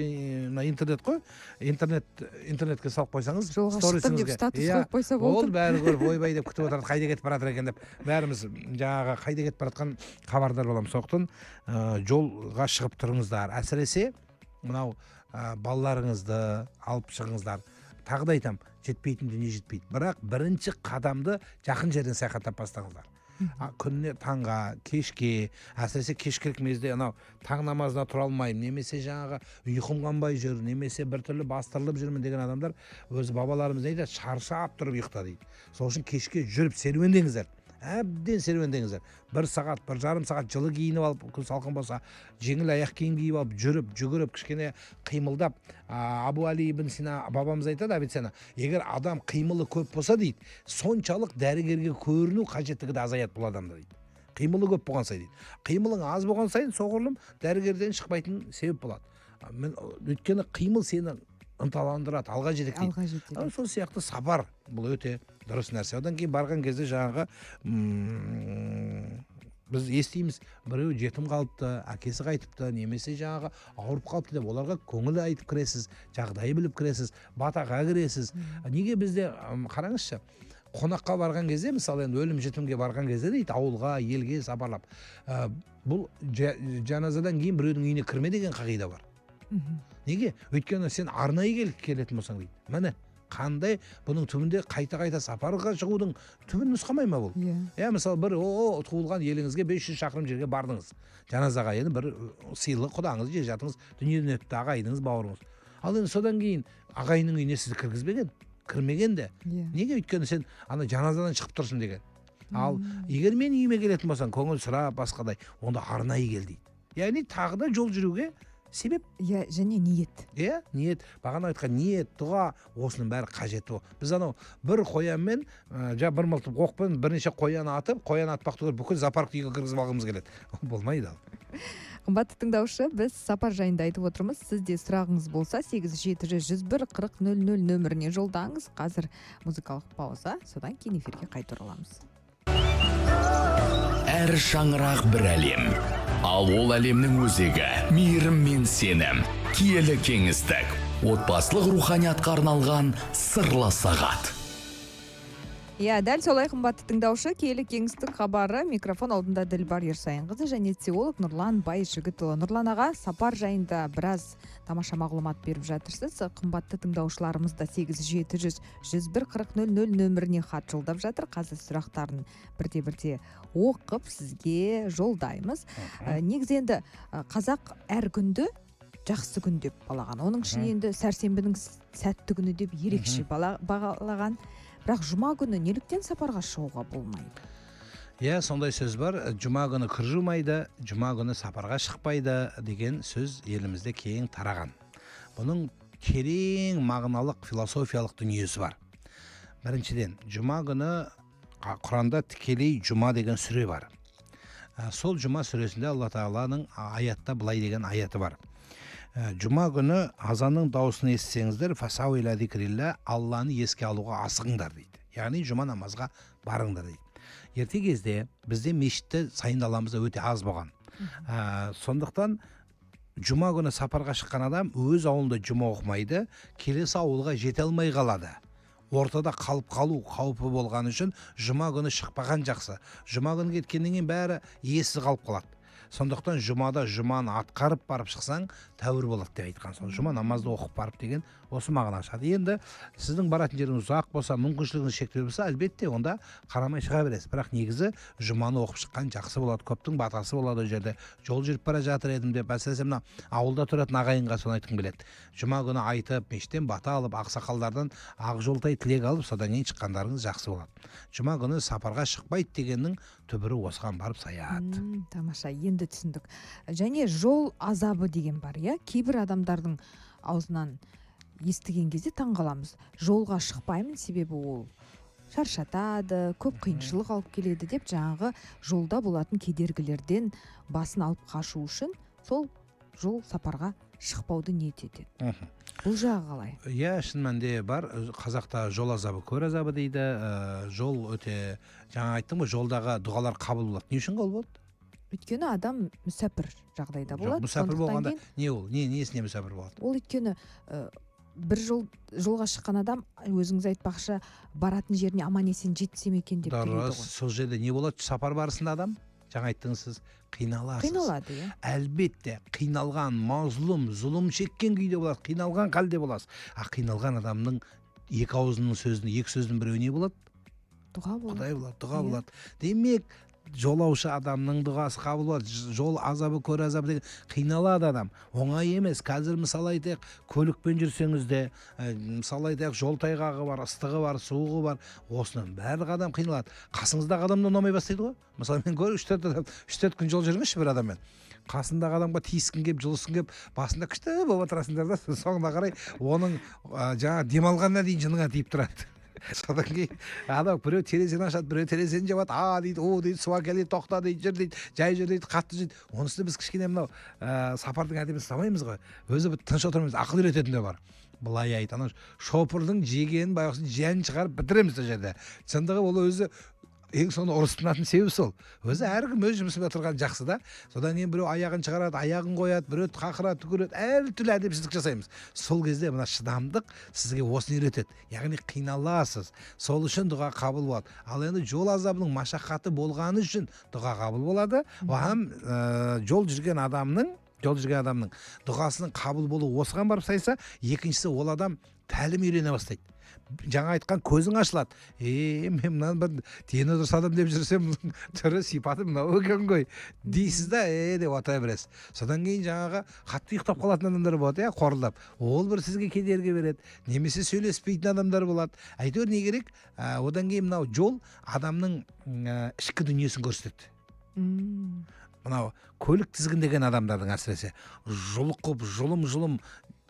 мына интернет қой, интернетке салып қойсаңыз, Жолға шықтым деп сторисіңізге. статус Иә, қойып қойса болды. Болды, бәрі көріп, ойбай деп күтіп отырады, қайда кетіп бара жатыр екен деп. Бәріміз жаңағы қайда кетіп бара жатқан хабардар боламыз. Сондықтан жолға шығып тұрыңыздар, әсіресе мынау балаларыңызды алып шығыңыздар. Тағы да айтамын, жетпейтін дүние жетпейді, бірақ бірінші қадамды жақын жерден саяхаттап бастаңыздар. Күніне таңға, кешке, әсіресе кешкілік мезде. Анау таң намазына тұра алмаймын немесе жаңағы ұйқым қанбай жүр немесе біртүрлі бастырылып жүрмін деген адамдар, өзі бабаларымыз не айтады? Шаршап тұрып ұйықта дейді. Сол үшін кешке жүріп серуендеңіздер, әбден серуендеңіздер. Бір сағат, 1,5 сағат жылы киініп алып, күн салқын болса, жеңіл аяқ киім киіп алып, жүріп, жүгіріп, кішкене қимылдап. Абу Али ибн Сина бабамыз айтады, Авиценна: егер адам қимылы көп болса дейді, соншалық дәрігерге көріну қажеттігі де азаяды бұл адамда дейді. Қимылы көп болған сайын дейді. Қимылың аз болған сайын, соғұрлым дәрігерден шықпайтын себеп болады. Мен, өйткені қимыл сені ынталандырады, алға жетектейді. Алға жетелейді. Сол сияқты сапар бұл өте дұрыс нәрсе. Одан кейін барған кезде жаңағы біз естиміз, біреу жетім қалыпты, әкесі қайтыпты немесе жаңағы ауырып қалыпты деп, оларға көңіл айтып кіресіз, жағдайы біліп кіресіз, батаға кіресіз. Неге бізде қараңызшы, қонаққа барған кезде, мысалы, енді өлім жітімге барған кезде дейді, ауылға, елге сапарлап, бұл жаназадан кейін біреудің үйіне кірме деген қағида бар. Неге? Өйткені сен арнайы келіп келетін болсаң дейді. Міне, қандай бұның түбінде қайта қайта сапарға шығудың түбін нұсқамай ма бұл? Иә. Иә, мысалы, бір туылған еліңізге 500 шақырым жерге бардыңыз жаназаға. Енді бір сыйлы құдаңыз, жекжатыңыз дүниеден өтті, ағайыныңыз, бауырыңыз. Ал енді содан кейін ағайынның үйіне сізді кіргізбеген, кірмеген де. Неге? Өйткені сен ана жаназадан шығып тұрсың деген. Ал егер мен үйіме келетін болсаң, көңіл сұрап, басқадай, онда арнайы кел дейді. Яғни тағы да жол жүруге себеп. Иә, және ниет. Иә, ниет, бағана айтқан ниет, дұға, осының бәрі қажет. Біз анау бір қоянмен, бір мылтық оқпен бірнеше қоян атып, қоян атпақ түгіл, бүкіл зоопаркті үйге кіргізіп алғымыз келеді. Болмайды ал. Қымбатты тыңдаушы, біз сапар жайында айтып отырмыз. Сізде сұрағыңыз болса, 8 701 40 00 нөміріне жолдаңыз. Қазір музыкалық пауза, содан кейін эфирге қайта ораламыз. Әр шаңырақ бір әлем. Ал ол әлемнің өзегі мейірім мен сенім. Киелі кеңістік. Отбасылық руханиятқа арналған сырлы сағат. Иә, дәл солай, қымбатты тыңдаушы, киелі кеңістік хабары, микрофон алдында Ділбар Ерсайынқызы және теолог Нұрлан Байжігітұлы. Нұрлан аға, сапар жайында біраз тамаша мағлұмат беріп жатырсыз. Қымбатты тыңдаушыларымыз да 8 700 101 40 00 нөміріне хат жолдап жатыр. Қазір сұрақтарын бірте бірте оқып, сізге жолдаймыз. Негізі енді қазақ әр күнді жақсы күн деп балаған. Оның ішінде енді сәрсенбінің сәтті күні деп ерекше бағалаған. Бірақ жұма күні неліктен сапарға шығуға болмайды? Иә, сондай сөз бар: жұма күні кір жумайды, жұма күні сапарға шықпайды деген сөз елімізде кең тараған. Бұның терең мағыналық, философиялық дүниесі бар. Біріншіден, жұма күні Құранда тікелей жұма деген сүре бар. Сол жұма сүресінде Алла Тағаланың аятта былай деген аяты бар: Жұма күні азанның дауысын естісеңіздер, فاسعوا إلى ذكر الله, Алланы еске алуға асығыңдар дейді, яғни жұма намазға барыңдар дейді. Ерте кезде бізде мешітті сайын даламызда өте аз болған. Сондықтан жұма күні сапарға шыққан адам өз ауылында жұма оқымайды, келесі ауылға жете алмай қалады. Ортада қалып қалу қаупі болғаны үшін жұма күні шықпаған жақсы. Жұма күні кеткеннен кейін бәрі иесіз қалып қалады. Сондықтан жұмада жұманы атқарып барып шықсаң, тәуір болады деп айтқан. Сол жұма намазды оқып барып деген осы мағына шығады. Енді сіздің баратын жеріңіз ұзақ болса, мүмкіншілігіңіз шектеулі болса, әлбетте, онда қарамай шыға бересіз. Бірақ негізі жұманы оқып шыққан жақсы болады, көптің батасы болады. Ол жерде жол жүріп бара жатыр едім деп, әсіресе мына ауылда тұратын ағайынға соны айтқым келеді: жұма күні айтып, мешіттен бата алып, ақсақалдардан ақ жолтай тілек алып, содан кейін шыққандарыңыз жақсы болады. Жұма күні сапарға шықпайды дегеннің түбірі осыған барып саяды. Тамаша, енді түсіндік. Және жол азабы деген бар, иә? Кейбір адамдардың аузынан естіген кезде таң қаламыз: жолға шықпаймын, себебі ол шаршатады, көп қиыншылық алып келеді деп, жаңағы жолда болатын кедергілерден басын алып қашу үшін сол жол сапарға шықпауды ниет етеді. Бұл жағы қалай? Иә, шын мәнінде бар. Қазақта жол азабы көр азабы дейді. Жол өте, жаңа айттым ғой, жолдағы дұғалар қабыл болады. Не үшін қабыл болады? Өйткені адам мүсәпір жағдайда Жоқ, болады. мүсәпір Сондықтан болғанда кейін не ол, не несіне мүсәпір болады? Ол өйткені бір жол жолға шыққан адам, өзіңіз айтпақшы, баратын жеріне аман есен жетсем екен деп тілейді Дұрыс. ғой. Сол жерде не болады сапар барысында? Адам, жаңа айттыңыз сіз, қиналасыз. Қиналады, иә. Әлбетте, қиналған, мазлұм, зұлым шеккен күйде болады, қиналған халде боласыз. А қиналған адамның екі аузының сөзінің, екі сөзінің біреуі не болады? Дұға болады. Құдай болады, дұға болады. Иә. Демек, жолаушы адамның дұғасы қабыл болады. Жол азабы көр азабы деген, қиналады адам, оңай емес. Қазір, мысалы айтайық, көлікпен жүрсеңіз де, мысалы айтайық, жол тайғағы бар, ыстығы бар, суығы бар, осының барлығы адам қиналады. Қасыңыздағы адам да ұнамай бастайды ғой. Мысалы, мен көріп, үш төрт адам, 3-4 күн жол жүріңізші бір адаммен, қасындағы адамға тиіскің келіп, жұлысқың келіп, басында күшті болып отырасыңдар да, соңына қарай оның жаңағы демалғанына дейін жыныңа тиіп тұрады. Содан кейін анау біреу терезені ашады, біреу терезені жабады, а дейді, у дейді, су әкел дейді, тоқта дейді, жүр дейді, жай жүр дейді, қатты жүр дейді. Оның үстіне біз кішкене мынау сапардың әдебін ұстамаймыз ғой өзі, бір тыныш отырмаймыз. Ақыл үйрететін де бар, былай айт, анау шопырдың жегенін байғұстың жанын шығарып бітіреміз сол жерде. Шындығы, ол өзі ең соңында ұрысып тынатын себебі сол. Өзі әркім өз жұмысымен тұрған жақсы да. Содан кейін біреу аяғын шығарады, аяғын қояды, біреу қақырады, түкіреді, әртүрлі әдепсіздік жасаймыз. Сол кезде мына шыдамдық сізге осыны үйретеді, яғни қиналасыз, сол үшін дұға қабыл болады. Ал енді жол азабының машақаты болғаны үшін дұға қабыл болады. Оған жол жүрген адамның дұғасының қабыл болуы осыған барып сайса, екіншісі, ол адам тәлім үйрене бастайды. Жаңа айтқан көзің ашылады: е, мен мынаны бір дені дұрыс адам деп жүрсем, түрі сипаты мынау екен ғой дейсіз да, е деп отыра бересіз. Содан кейін жаңағы қатты ұйықтап қалатын адамдар болады, иә, қорылдап, ол бір сізге кедергі береді, немесе сөйлеспейтін адамдар болады. Әйтеуір не керек, одан кейін мынау жол адамның ішкі дүниесін көрсетеді. Мынау көлік тізгіндеген адамдардың, әсіресе жұлқып, жұлым жұлым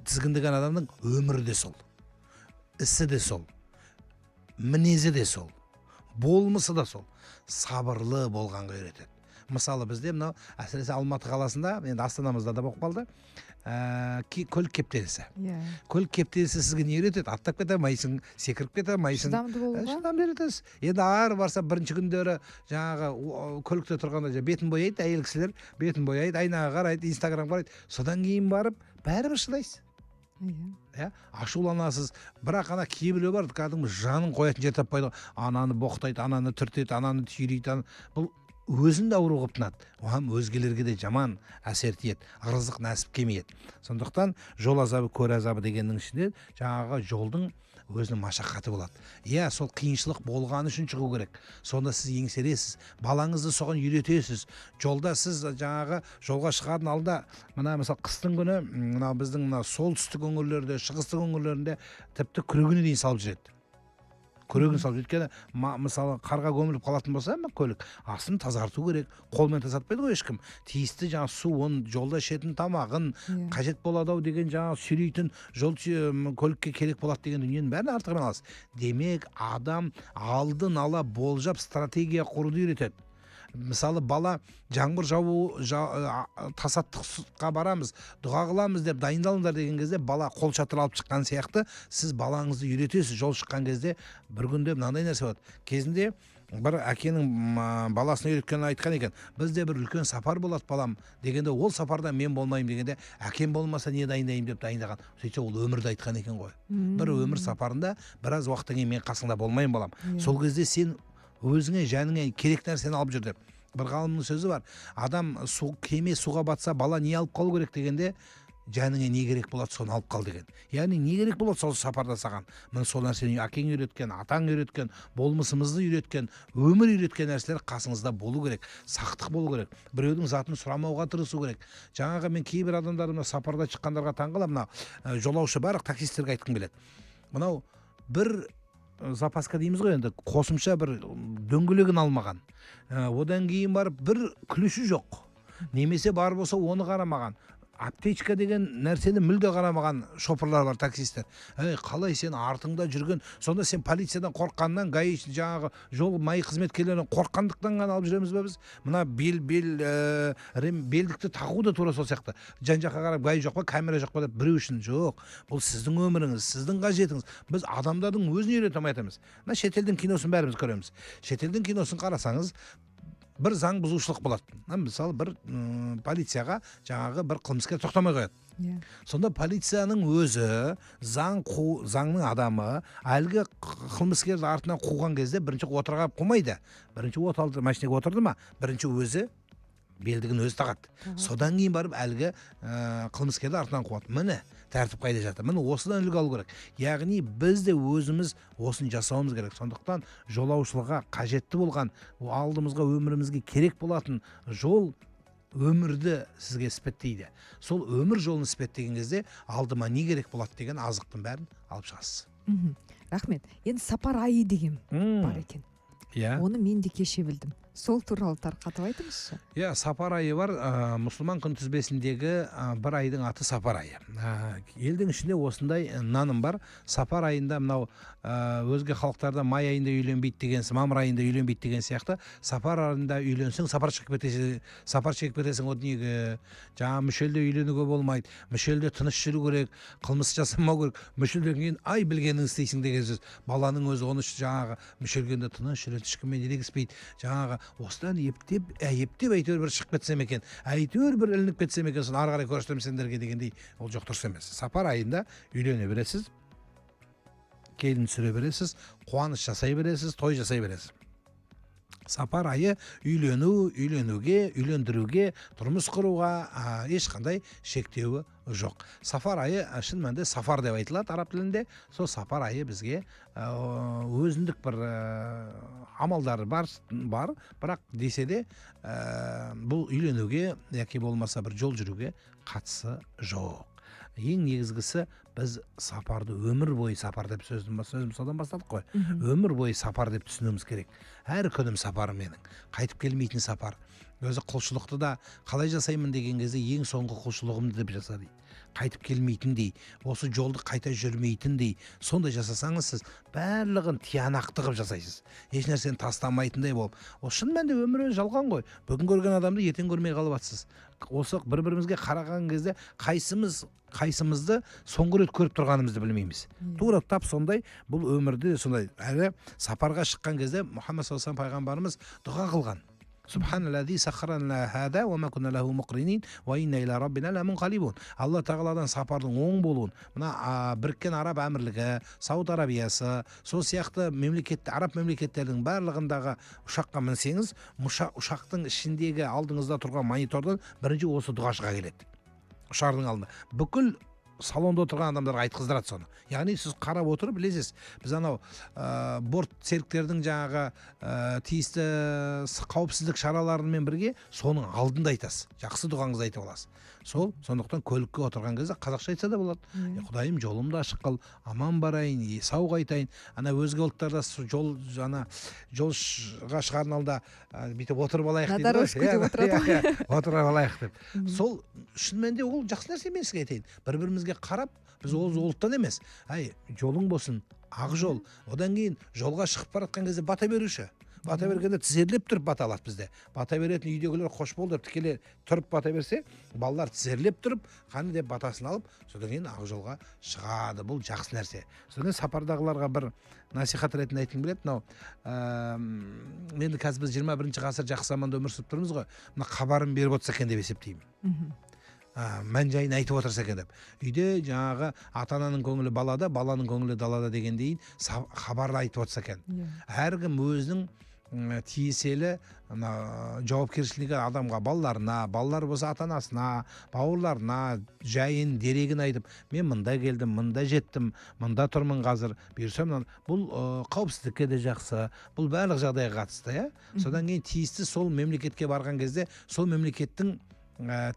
тізгіндеген адамның өмірі де сол, ісі де сол, мінезі де сол, болмысы да сол. Сабырлы болғанға үйретеді. Мысалы, бізде мынау, әсіресе Алматы қаласында, енді астанамызда да болып қалды, көлік кептелісі. Иә. Көлік кептелісі сізге не үйретеді? Аттап кете алмайсың, секіріп кете алмайсың. Шыдамды болуға. Шыдамды үйретесіз. Енді ары барса, бірінші күндері жаңағы көлікте тұрғанда бетін бояйды, әйел кісілер бетін бояйды, айнаға қарайды, Инстаграм қарайды. Содан кейін барып бәрібір шыдайсыз. Иә. Иә, ашуланасыз, бірақ ана кейбіреу бар, кәдімгі жанын қоятын жер таппайды ғой. Ананы боқтайды, ананы түртеді, ананы түйрейді. Бұл өзін де ауру қылып тынады, оған өзгелерге де жаман әсер тиеді, ырызық нәсіп келмейді. Сондықтан жол азабы, көр азабы дегеннің ішінде жаңағы жолдың өзінің машақаты болады. Иә, сол қиыншылық болғаны үшін шығу керек. Сонда сіз еңсересіз, балаңызды соған үйретесіз. Жолда сіз жаңағы жолға шығардың алдында, мына мысалы қыстың күні, мына біздің мына солтүстік өңірлерде, шығыстық өңірлерінде тіпті күрегіне дейін салып жүреді. Күрегін салып, өйткені мысалы қарға көміліп қалатын болса, көлік астын тазарту керек. Қолмен тазартпайды ғой ешкім. Тиісті жаңағы суын, жолда ішетін тамағын, қажет болады ау деген жаңағы сүйрейтін жол көлікке керек болады деген дүниенің бәрін артығымен аласыз. Демек, адам алдын ала болжап, стратегия құруды үйретеді. Мысалы, бала жаңбыр жауу, тасаттыққа барамыз, дұға қыламыз деп дайындалыңдар деген кезде бала қол шатыр алып шыққан сияқты, сіз балаңызды үйретесіз. Жол шыққан кезде бір күнде мынандай нәрсе болады. Кезінде бір әкенің баласына үйреткенін айтқан екен. Бізде бір үлкен сапар болады, балам дегенде, ол сапарда мен болмаймын дегенде, әкем болмаса не дайындаймын деп дайындаған. Сөйтсе, ол өмірді айтқан екен ғой. Бір өмір сапарында біраз уақыттан кейін мен қасыңда болмаймын, балам. Сол кезде сен өзіңе, жаныңа керек нәрсені алып жүр деп. Бір ғалымның сөзі бар. Адам су, кеме суға батса, бала не алып қалу керек дегенде, жаныңа не керек болады, соны алып қал деген. Яғни не керек болады сол сапарда саған? Міне, сол нәрсені әкең үйреткен, атаң үйреткен, болмысымызды үйреткен, өмір үйреткен нәрселер қасыңызда болу керек. Сақтық болу керек. Біреудің затын сұрамауға тырысу керек. Жаңағы мен кейбір адамдар мына сапарда шыққандарға таңғаламын. Мына жолаушы барлық таксистерге айтқым келеді. Мынау бір запаска дейміз ғой енді, қосымша бір дөңгелегін алмаған. Одан кейін барып бір ключі жоқ. Немесе бар болса оны қарамаған. Аптечка деген нәрсені мүлде қарамаған шопырлар бар, таксисттер. Ей, қалай сен артыңда жүрген, сонда сен полициядан қорыққаннан, ГАИ жаңағы жол МАИ қызметкерлерінен қорыққандықтан ғана алып жүреміз бе біз? Мына белдікті тағу да тура сол сияқты. Жан жаққа қарап ГАИ жоқ па, камера жоқ па деп біреу үшін жоқ. Бұл сіздің өміріңіз, сіздің қажетіңіз. Біз адамдардың өзін үйрете алмай жатырмыз. Мына шетелдің киносын бәріміз көреміз. Шетелдің киносын қарасаңыз, бір заң бұзушылық болады. Мысалы, бір полицияға жаңағы бір қылмыскер тоқтамай қояды. Yeah. Сонда полицияның өзі, заңның адамы, әлгі қылмыскерді артынан қуған кезде бірінші отырға қумайды. Бірінші от алды, машинаға отырды ма, бірінші өзі белдігін өзі тағады. Содан кейін барып әлгі қылмыскерді артынан қуады. Міне, тәртіп қайда жатыр? Міне, осыдан үлгі алу керек. Яғни біз де өзіміз осыны жасауымыз керек. Сондықтан жолаушыларға қажетті болған, алдымызға, өмірімізге керек болатын жол өмірді сізге іспеттейді. Сол өмір жолын іспеттеген кезде алдыма не керек болады деген азықтың бәрін алып шығасыз. Рахмет. Енді сапар айы деген бар екен. Иә. Оны мен де кеше білдім. Сол туралы тарқатып айтыңызшы. Иә, сапар айы бар. Мұсылман күнтізбесіндегі бір айдың аты сапар айы. Елдің ішінде осындай наным бар. Сапар айында мынау өзге халықтарда май айында үйленбейді деген, мамыр айында үйленбейді деген сияқты, сапар айында үйленсең сапар шегіп кетесің, сапар шегіп кетесің о дүниеге. Жаңа мүшелде үйленуге болмайды, мүшелде тыныш жүру керек, қылмыс жасамау керек. Мүшелден кейін ай білгенін істейсің деген сөз. Баланың өзі оны жаңағы мүшелгенде тыныш жүреді, ешкіммен ерегіспейді. Жаңағы осыдан ептеп әйтеуір бір шығып кетсем екен, әйтеуір бір ілініп кетсем екен, соны ары қарай көрсетемін сендерге дегендей, ол жоқ, дұрыс емес. Сапар айында үйлене бересіз, келін түсіре бересіз, қуаныш жасай бересіз, той жасай бересіз. Сапар айы үйлену, үйленуге, үйлендіруге, тұрмыс құруға ешқандай шектеуі жоқ. Сапар айы шын мәнінде сафар деп айтылады араб тілінде. Сол сапар айы бізге өзіндік бір амалдары бар, бірақ десе де бұл үйленуге яки болмаса бір жол жүруге қатысы жоқ. Ең негізгісі, біз сапарды өмір бойы сапар деп сөзіміз содан бастадық қой. Өмір бойы сапар деп түсінуіміз керек. Әр күнім сапар менің, қайтып келмейтін сапар. Өзі құлшылықты да қалай жасаймын деген кезде, ең соңғы құлшылығымды деп жаса дейді. Қайтып келмейтіндей, осы жолды қайта жүрмейтіндей, сондай жасасаңыз, сіз барлығын тиянақты қылып жасайсыз, еш нәрсені тастамайтындай болып. Ол шын мәнінде өмір өзі жалған ғой. Бүгін көрген адамды ертең көрмей қалып жатсыз. Осы бір бірімізге қараған кезде қайсымыз қайсымызды соңғы рет көріп тұрғанымызды білмейміз. Тура тап сондай бұл өмірде де сондай. Әрі сапарға шыққан кезде Мұхаммад саллаллаху алейхи пайғамбарымыз дұға қылған: «Субханаллази саххара хада уа ма кунна лаху муқринин уа инна иля раббина ламунқалибун». Алла тағаладан сапардың оң болуын. Мына Біріккен Араб Әмірлігі, Сауд Арабиясы, сол сияқты мемлекет, араб мемлекеттерінің барлығындағы ұшаққа мінсеңіз, ұшақтың ішіндегі алдыңызда тұрған монитордан бірінші осы дұға шыға келеді. Ұшардың алдында бүкіл салонда отырған адамдарға айтқыздырады соны. Яғни сіз қарап отырып білесіз. Біз анау борт серіктердің жаңағы тиісті қауіпсіздік шараларымен бірге соның алдында айтасыз, жақсы дұғаңызды айтып аласыз. Сол сондықтан көлікке отырған кезде қазақша айтса да болады. Құдайым, жолымды ашық қыл, аман барайын, сау қайтайын. Ана өзге ұлттарда жол, ана жолға шығардың алдында бүйтіп отырып алайық На дейді ғой. дорожку деп отырады ғой. Иә, отырып алайық деп. Сол шын мәнінде ол жақсы нәрсе, мен сізге айтайын. Бір бірімізге қарап, біз ол ұлттан емес, әй, жолың болсын, ақ жол. Одан кейін жолға шығып бара жатқан кезде бата беруші, бата бергенде тізерлеп тұрып бата алады. Бізде бата беретін үйдегілер «қош бол» деп тікелей тұрып бата берсе, балалар тізерлеп тұрып, қане деп батасын алып, содан кейін ақ жолға шығады. Бұл жақсы нәрсе. Содан кейін сапардағыларға бір насихат ретінде айтқым келеді. Мынау енді қазір біз 21-ғасыр, жақсы заманда өмір сүріп тұрмыз ғой. Мына хабарын беріп отырса екен деп есептеймін. Мән жайын айтып отырса екен деп. Үйде жаңағы ата ананың көңілі балада, баланың көңілі далада дегендейін, хабарды айтып отырса екен. Әркім өзінің тиеселі мына жауапкершілігі адамға, балаларына, балалар болса ата анасына, бауырларына жайын, дерегін айтып, мен мында келдім, мында жеттім, мында тұрмын қазір, бұйырса мына бұл қауіпсіздікке де жақсы, бұл барлық жағдайға қатысты, иә. Содан кейін тиісті сол мемлекетке барған кезде сол мемлекеттің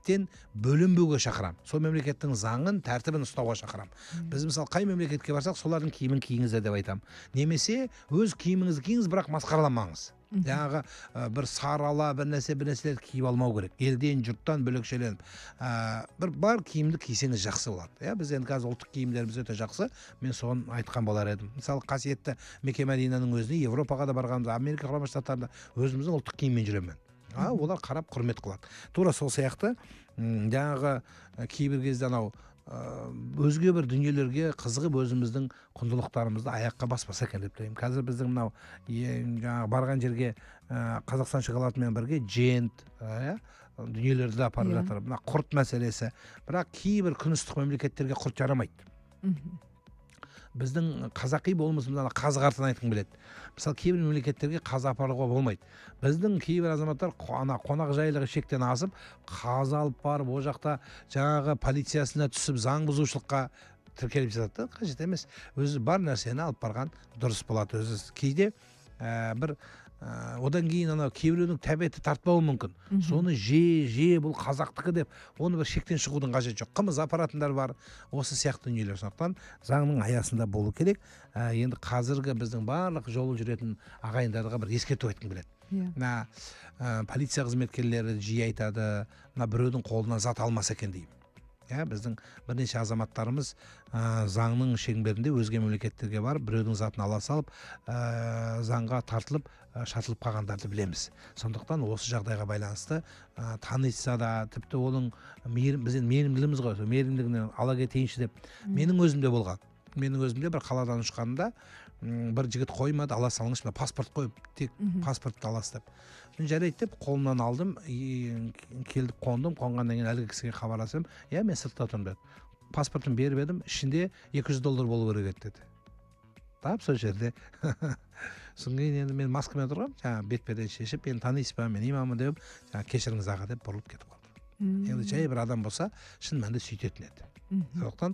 тен бөлінбеуге шақырамын, сол мемлекеттің заңын, тәртібін ұстауға шақырамын. Біз мысалы қай мемлекетке барсақ, солардың киімін киіңіздер деп айтамын, немесе өз киіміңізді киіңіз, бірақ масқараламаңыз. Жаңағы бір сары ала бір нәрсе, бір нәрселерді киіп алмау керек, елден, жұрттан бөлекшеленіп. Бір бар киімді кисеңіз, жақсы болады, иә. Біз енді қазір ұлттық киімдеріміз өте жақсы, мен соны айтқан болар едім. Мысалы, қасиетті Мекке, Мәдинаның өзіне, Европаға да барғанбыз, Америка Құрама Штаттарында өзіміздің ұлттық киіммен жүремін мен, олар қарап құрмет қылады. Тура сол сияқты жаңағы кейбір кезде анау өзге бір дүниелерге қызығып, өзіміздің құндылықтарымызды аяққа баспаса екен деп тілеймін. Қазір біздің мынау жаңағы барған жерге Қазақстан шоколадымен бірге жент, иә, дүниелерді де апарып жатыр. Мына құрт мәселесі, бірақ кейбір күн ыстық мемлекеттерге құрт жарамайды. Біздің қазақи болмысымыз, ана қазы қартаны айтқым келеді. Мысалы, кейбір мемлекеттерге қазы апаруға болмайды. Біздің кейбір азаматтар ана қонақжайлығы шектен асып, қазы алып барып, ол жақта жаңағы полициясына түсіп, заң бұзушылыққа тіркеліп жатады да. Қажет емес, өзі бар нәрсені алып барған дұрыс болады. Өзі кейде бір одан кейін анау кейбіреудің тәбеті тартпауы мүмкін. Соны же же, бұл қазақтікі деп, оны бір шектен шығудың қажеті жоқ. Қымыз апаратындар бар, осы сияқты дүниелер. Сондықтан заңның аясында болу керек. Енді қазіргі біздің барлық жолы жүретін ағайындарға бір ескерту айтқым келеді. Мына полиция қызметкерлері жиі айтады, мына біреудің қолынан зат алмаса екен деймін, иә. Біздің бірнеше азаматтарымыз заңның шеңберінде өзге мемлекеттерге барып, біреудің затын ала салып, заңға тартылып, шатылып қалғандарды білеміз. Сондықтан осы жағдайға байланысты таниса да, тіпті оның мейірім, біз енді мейірімділіміз ғой, сол мейірімділігінен ала кетейінші деп. Менің өзімде болған, менің өзімде бір қаладан ұшқанымда бір жігіт қоймады: «Ала салыңызшы, мына паспорт қойып, тек паспортты аласыз», – деп. Мен «жарайды» деп қолымнан алдым и келдіп қондым. Қонғаннан кейін әлгі кісіге хабарласам: «Иә, мен сыртта тұрмын», – деді. «Паспортын беріп едім, ішінде 200 доллар болу керек еді», – деді тап сол жерде. Содан кейін енді мен маскамен тұрғанмын, жаңағы бетпердені шешіп, «Мені танисыз ба, мен имаммын», – деп, жаңағы «кешіріңіз, аға» деп бұрылып кетіп қалды. Енді жай бір адам болса, шын мәнінде сөйтетін еді. Сондықтан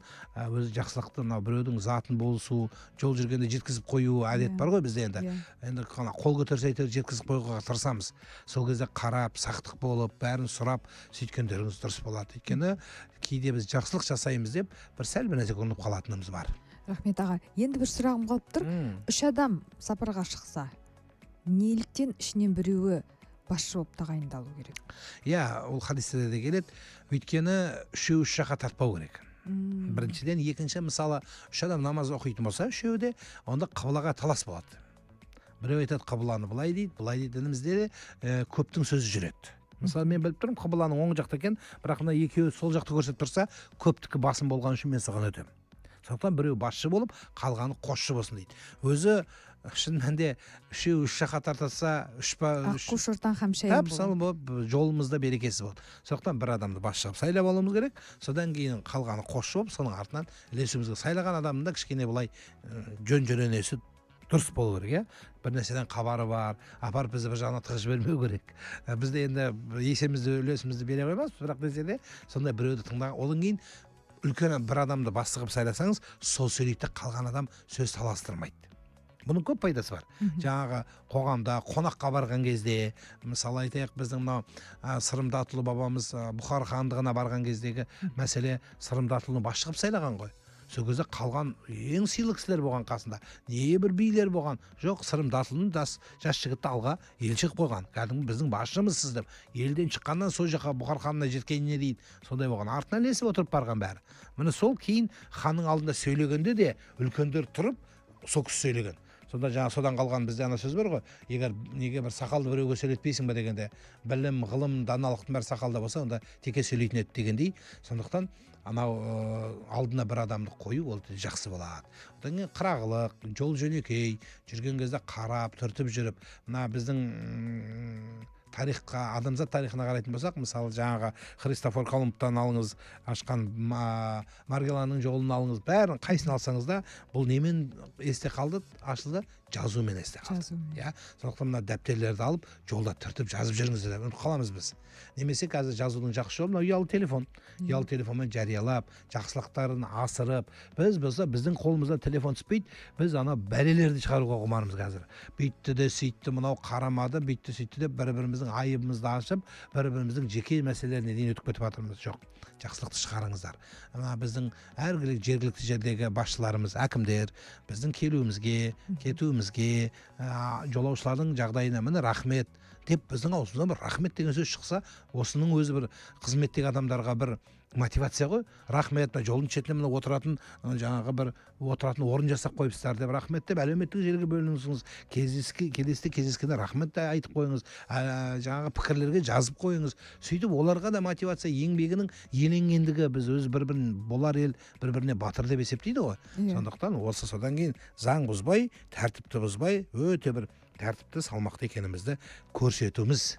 өзі жақсылықты, мынау біреудің затын болысу, жол жүргенде жеткізіп қою әдет бар ғой бізде енді. Енді қана қол көтерсе, әйтеуір жеткізіп қоюға тырысамыз. Сол кезде қарап, сақтық болып, бәрін сұрап сөйткендеріңіз дұрыс болады. Өйткені кейде біз жақсылық жасаймыз деп бір сәл бір нәрсеге ұмытып қалатынымыз бар. Рахмет, аға. Енді бір сұрағым қалып тұр. Үш адам сапарға шықса, неліктен ішінен біреуі басшы болып тағайындалу керек? Иә, ол хадисте де келеді. Өйткені үшеуі үш жаққа тартпау керек. Біріншіден. Екінші, мысалы, үш адам намаз оқитын болса, үшеуі де, онда қыблаға талас болады. Біреу айтады, қыбланы былай дейді, былай дейді. Дінімізде де көптің сөзі жүреді. Мысалы, мен біліп тұрмын, қыбланың оң жақта екен, бірақ мына екеуі сол жақты көрсетіп тұрса, көптікі басым болған үшін мен соған өтемін. Сондықтан біреу басшы болып, қалғаны қосшы болсын дейді. Өзі шын мәнінде үшеуі үш жаққа тартса, үш па үш Аққу шортан хәмшәйім тап болады. Сол болып, жолымызда берекесі болады. Сондықтан бір адамды басшы қылып сайлап алуымыз керек, содан кейін қалғаны қосшы болып, соның артынан ілесуіміз керек. Сайлаған адамның да кішкене былай жөн жөренесі дұрыс болу керек, иә, бір нәрседен хабары бар, апарып бізді бір жағына тығып жібермеу керек. Біз де енді есемізді, үлесімізді бере қоймаспыз, бірақ десе де сондай біреуді тыңдаған. Одан кейін үлкен бір адамды бастық қылып сайласаңыз, сол сөйлейді де, қалған адам сөз таластырмайды. Бұның көп пайдасы бар. Жаңағы қоғамда қонаққа барған кезде, мысалы, айтайық, біздің мынау Сырым Датұлы бабамыз Бұхар хандығына барған кездегі мәселе, Сырым Датұлыны басшы қылып сайлаған ғой. Сол кезде қалған ең сыйлы кісілер болған қасында, небір билер болған жоқ, Сырым Датұлыны, жас жігітті алға елші қылып қойған, кәдімгі біздің басшымызсыз деп. Елден шыққаннан сол жаққа, Бұхар ханына жеткеніне дейін сондай болған, артынан ілесіп отырып барған бәрі. Міне, сол кейін ханның алдында сөйлегенде де үлкендер тұрып, сол кісі сөйлеген. Сонда жаңа содан қалған бізде ана сөз бар ғой, егер неге бір сақалды біреуге сөйлетпейсің ба дегенде, білім, ғылым, даналықтың бәрі сақалда болса, онда теке сөйлейтін еді дегендей. Сондықтан анау алдына бір адамды қою, ол жақсы болады. Одан кейін қырағылық, жол жөнекей жүрген кезде қарап, түртіп жүріп. Мына біздің тарихқа, адамзат тарихына қарайтын болсақ, мысалы, жаңағы Христофор Колумбтан алыңыз, ашқан Маргеланның жолын алыңыз, бәрін қайсысын алсаңыз да, бұл немен есте қалды, ашылды? Жазумен есте қалды. Жазумен. Иә, сондықтан мына дәптерлерді алып, жолда түртіп жазып жүріңіздер, ұмытып қаламыз біз. Немесе қазір жазудың жақсы жолы мынау ұялы телефон. Ұялы телефонмен жариялап, жақсылықтарын асырып. Біз болса, біздің қолымыздан телефон түспейді, біз ана бәлелерді шығаруға құмармыз қазір. Бүйтті де сөйтті, мынау қарамады, бүйтті сөйтті деп, бір біріміздің айыбымызды ашып, бір біріміздің жеке мәселелеріне дейін өтіп кетіп жатырмыз. Жоқ, жақсылықты шығарыңыздар. Мына біздің әр жергілікті жердегі басшыларымыз, әкімдер біздің келуімізге, кетуімізге, жолаушылардың жағдайына, міне, рахмет деп біздің аузымыздан бір рахмет деген сөз шықса, осының өзі бір қызметтегі адамдарға бір мотивация ғой. Рахмет, мына жолдың шетіне мына отыратын, жаңағы бір отыратын орын жасап қойыпсыздар деп, рахмет деп әлеуметтік желіге бөлініңіз. Келесіде кездескенде рахмет те айтып қойыңыз, жаңағы пікірлерге жазып қойыңыз. Сөйтіп оларға да мотивация, еңбегінің еленгендігі. Біз өз бір бірін болар ел бір біріне батыр деп есептейді ғой. Сондықтан осы, содан кейін заң бұзбай, тәртіпті бұзбай, өте бір тәртіпті, салмақты екенімізді көрсетуіміз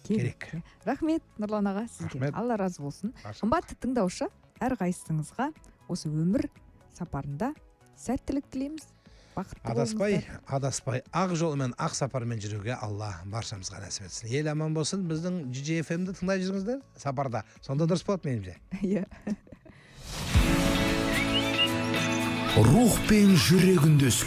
керек. Рахмет, Нұрлан аға, сізге. Рахмет. Алла разы болсын. Барша. Қымбатты тыңдаушы, әрқайсыңызға осы өмір сапарында сәттілік тілейміз. Бақытты Адаспай, болыңыздар. адаспай, ақ жолмен, ақ сапармен жүруге Алла баршамызға нәсіп етсін. Ел аман болсын. Біздің GGFM-ді тыңдай жүріңіздер сапарда, сонда дұрыс болады меніңше. Иә. Рух пен жүрек үндес.